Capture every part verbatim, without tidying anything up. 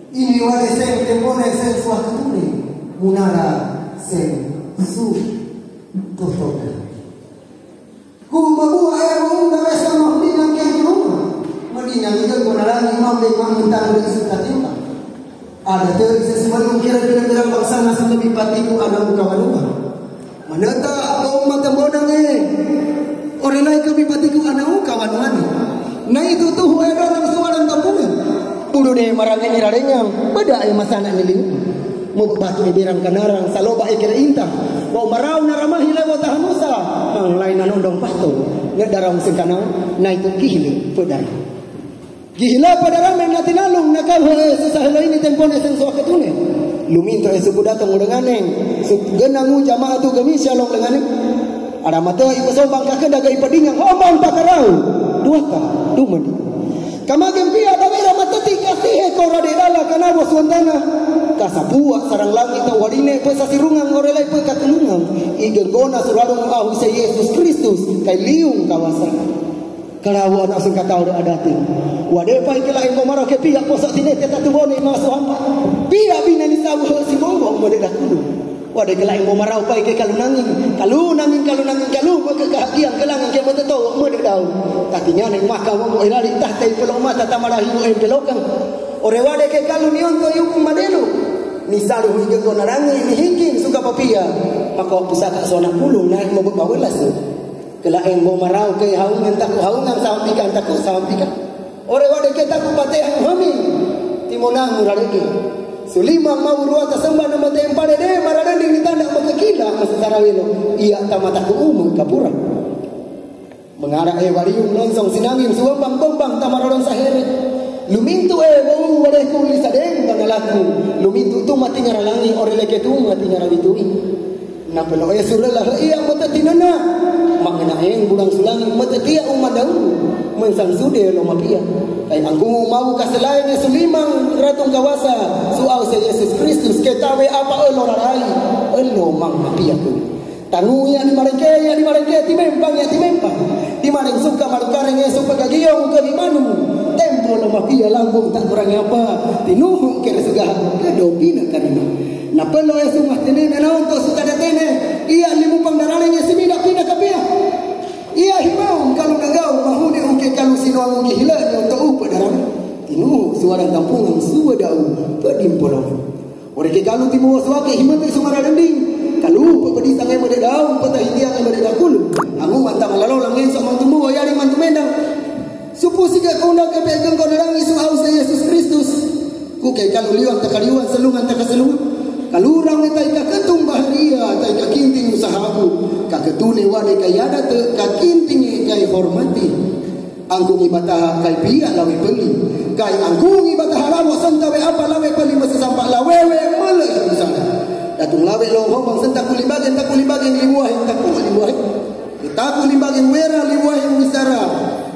Ini wale seng tempone seng suah ketune, munara seng su totoka. Ku mabua e maunda wesa maudina ke kuluma. Madina ngiga kona langi mambe mangentang dari suka timba. Ada teri sesuatu kira-kira dalam bangsana satu bipatiku anak muka wanuma. Maneta ko mata bonang e. Ore lai ke bipatiku anak muka wanumani. Na itu tuh e dalam sualan kampung. Budu de marang ini rarengang. Beda e masana ini liu. Mo batu e berang kanarang, saloba e kere inta. Mau marau naramahi lewo tahanusa. Mang lain nanondong pato. Ngedarang sengkanang, na itu kihili pedara. Gihila pedara men nati nalung, nakau e susah lo ini tempone seng suaketune. Luminto e suku datang ulenganeng. Suku genangu jamaah tu gemi syalong lenganeng. Ada mata ipa sombang kakeda ga ipa dingang, hombang pakarau. Duaka, dumedi. Kamageng pia dawera mateti kasihe kora de dala kanawo suantana. Kasapua sarang langit na warine pe sasirungang orelai pe katulungang. Igegona surarung ahu se Yesus Kristus kai liung kawasa. Karawo anak sengkatau de adati. Wade pai kela engko maro ke pia poso tinete tatubone masu hampa. Pia bina ni sabu si bongo mode dakulu. Wade kela embo marau pai ke kalu nanging, kalu nanging, kalu nanging, kalu meke kahagiang kelangan ke mete to mede dau. Tatinya neng maka mo irali tahta ipelo mata tamarahi mo empelokang. Ore wade ke kalu nionto yuku madelu. Ni salu huige ko narangi ni hingking suka papia. Mako pusaka sona pulung naik mo bawelas. Kela embo marau ke haungan taku haungan sampikan taku sampikan. Ore wade keta ku patehang hami. Timonang murareke. Sulima mau rua tasamba nama tempare de mararending ni tanda makakila masa sarawelo. Iya tamata ku umu kapura. Mengara e wariung nonsong sinangin suwembang-bembang tamaroron sahere. Lumintu e bou wade ku lisadeng banalaku. Lumintu tu mati ngaralangi ore leke tu mati ngarawitui. Napelo e surela he iya mete tinana. Mangena eng bulang sulangi mete tia umadau. Mensang sude lo mapia. Kai angkumu mau kaselae ne sulimang ratung kawasa. Suau se Yesus Kristus ketawe apa elo rarai. Elo mang mapia ku. Tangu ya di marengke ya di marengke timempang ya timempang. Di mareng suka malukareng e suka gagiong ke di manu. Tempo lo mapia lambung tak kurang apa. Tinuhu kere suga ke dopina karina. Napelo e sumah tene na naon to suka datene. Iya limu pangdaraleng e simida pina kapia. Iya himau kalu nagau mahune uke kalu sinoangu gihila nyoto upa daram. Tinuhu suara tampungan suwa dau pedimpolong. Ore ke kalu timu wasuake himete sumara dending. Kalu pepedisang e mede dau peta hitiang e mede dakulu. Angu manta malalo langen sa mantumu wayari mantumendang. Supu siga kona ke pegeng kona rangi su au se Yesus Kristus. Ku kai kalu liwan takaliwan selungan takaselungan. Kalu rame tai kaketung baharia tai kakinting usahaku. Kaketune wade kai adate kakinting kai hormati. Angkungi bataha kai pia lawe peli. Kai angkungi bataha ramo senta we apa lawe peli masa sampa lawewe mele bisa. Datung lawe lo homang senta kulimbage enta kulimbage limuahe enta kulimuahe. Taku limbagi wera liwahi wisara.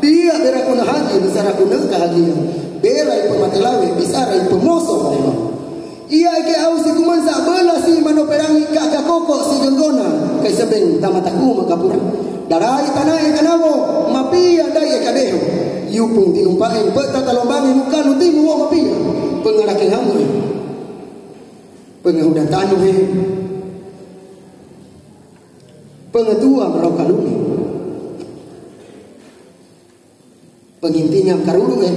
Dia bera kuna hagi wisara kuna kahagia. Bera ipa matelawe wisara ipa moso. Iya eke au si kumansa bela si mano perangi kaka koko si genggona. Kai sebeng tamataku makapura. Darai tanai kanawo mapia dai eka deho. Yupung tinumpain peta talombangi muka nutimu wo mapia. Pengarake hamu. Pengahudan tanu he. Pengetua merau kalungi. Pengintingan karuru e.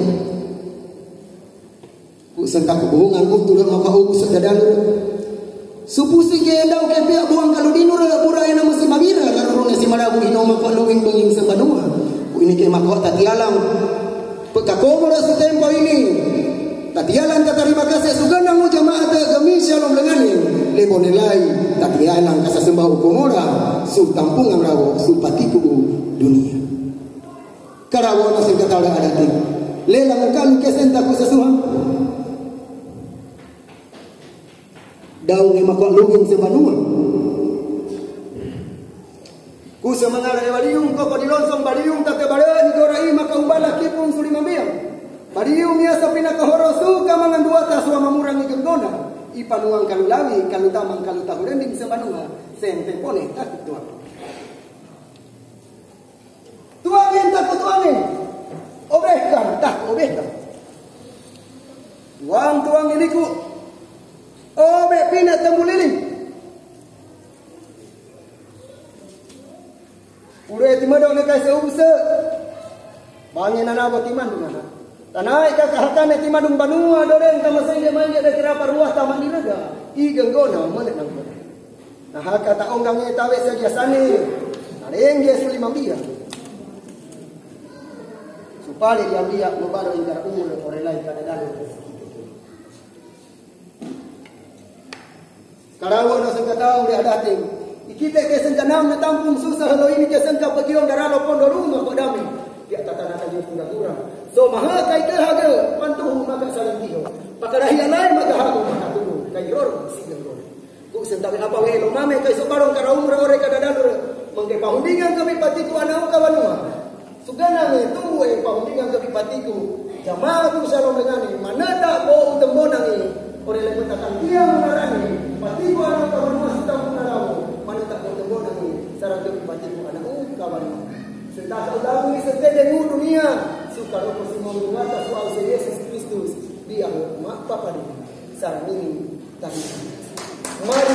Ku sengkak kubuhungan ku tulut maka uku sedadalu. Supu si ke endau ke pia buang kalu dinur bura ena mesi mabira karuru ne si marabu ino maka luing benging sembanua. Ku ini ke maka tatialang. Pekakomoro su tempo ini. Tatialang tatarima kase su ganang jamaat gemi syalom lengani. Lebonelai tatialang kasa sembah ukomora su tampungan rawo su patiku dunia. Karawo na sing katala adati. Lela ngkalu kesen taku sesuha. Daung e makua luging sembanua. Ku semangara e baliung koko dilonsong baliung tate bale ni gora i maka umbala kipung suli mambia. Baliung ia sapina kahoro suka manganduata sua mamurangi genggona. Ipanuang kalu lawi kalu tamang kalu tahu rending sembanua. Sente pone takut tuang. Tuange takut tuange. Obehkan tak obehkan. Bang tuang iliku. O be pina tembuliling. Ure ti mado ne kai se ubse. Bangi nana bo ti mandung nana. Tanai ka kahakane ti mandung banua doreng tama senge manje de kerapa ruah tama ni naga. I genggona mele nang. Nah, kata onggang e tawe saja sane. Narengge suli mambia. Supaya dia mambia mabalo ingkar umur ore lai kada dalu. Karawa no sengka tau de adate. Ikite ke sengka nam na tampung susah lo ini ke sengka pegion daralo pondo rumah ko dame. Dia tatana kaji pura-pura. So maha kai ke haga pantuhu maka saling tiho. Pakarahi alai maka hago maka tuhu. Kai ror si genggona. Ku sentawi apa we lo mame kai sobarong kara umur ore kada dalu. Mangke pahundingan kami patiku anau kawanua. Sugana me tuwe pahundingan kami patiku. Jamaah tu salom dengane. Manata bo utembonangi. Ore le matakan dia menarani. Patiku anau kawanua sitamu narau. Manata bo utembonangi. Sarang kami patiku anau kawanua. Sentaka ulamu sentede mu dunia. Sukaro ko simon gata suau se Yesus Kristus. Dia mak papadi. Sarang ini. Mari.